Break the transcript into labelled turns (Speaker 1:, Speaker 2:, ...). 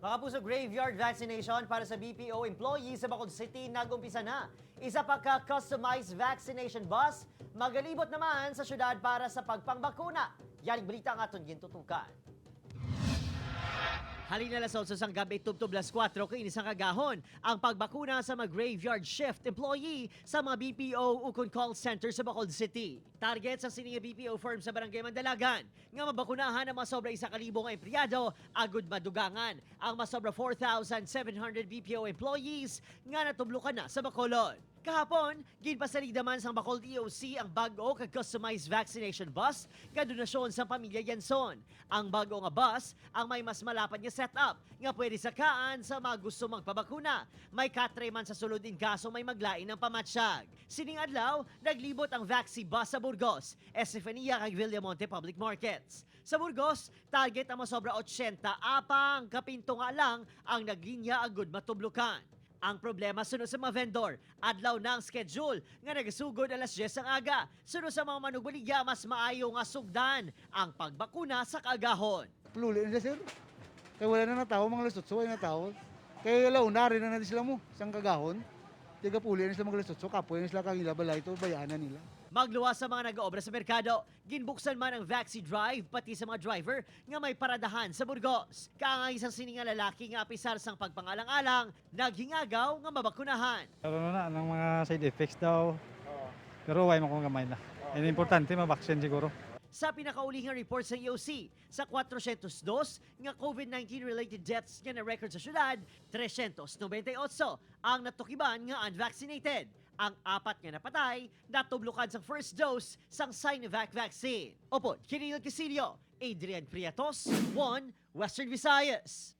Speaker 1: Mga puso, graveyard vaccination para sa BPO employees sa Bacolod City nag-umpisa na. Isa pa ka customized vaccination bus, magalibot naman sa syudad para sa pagpangbakuna. Yaring balita ang aton gintutukan. Halin alas 8 sang gabi tubtob alas 4 kay isang kagahon ang pagbakuna sa mga graveyard shift employee sa mga BPO ukon call center sa Bacolod City. Target sa sining BPO firm sa Barangay Mandalagan nga mabakunahan ang masobra 1,000 nga empleyado agud madugangan ang masobra 4,700 BPO employees nga natublukan na sa Bacolod. Kahapon, ginpasalida man sang Bacolod EOC ang bag-o kag customized vaccination bus nga donasyon sa pamilya Yanson. Ang bago nga bus ang may mas malapad nga setup nga pwede sakaan sa mga gusto magpabakuna. May katre man sa sulod in kaso may maglain ng pamatsyag. Sining adlaw, naglibot ang Vaxi bus sa Burgos, Estefania kag Villamonte Public Markets. Sa Burgos, target ang masobra 80 apang kapinto nga lang ang naglinya agud matublukan. Ang problema, sunod sa mga vendor, adlaw na ang schedule nga nagasugod alas 10 ang aga. Sunod sa mga manugbaligya, mas maayo nga sugdan ang pagbakuna sa kaagahon.
Speaker 2: Pluli na siya, sir. Kaya wala na natao, mga alas 8, wala na natao. Kaya launa rin na natin sila mo, isang kagahon. Tiga puli na sila mga alas 8, kapoy na sila kagila balay ito, bayaan na nila.
Speaker 1: Magluwas sa mga nag-oobra sa merkado, ginbuksan man ang Vaxi Drive pati sa mga driver nga may paradahan sa Burgos. Kaangay sa sininga lalaki nga apisar sang pagpangalang-alang, naghingagaw nga mabakunahan.
Speaker 3: Pero na, ng mga side effects daw. Pero why mo kung gamay na. And importante, mabaksin siguro.
Speaker 1: Sa pinakaulihang report sa EOC, sa 402 nga COVID-19 related deaths nga na-record sa syudad, 398 ang natukiban nga unvaccinated. Ang apat nga napatay, natublukan sa first dose sang Sinovac vaccine. Opo, Kiril Casilio, Adrian Prietos, 1 Western Visayas.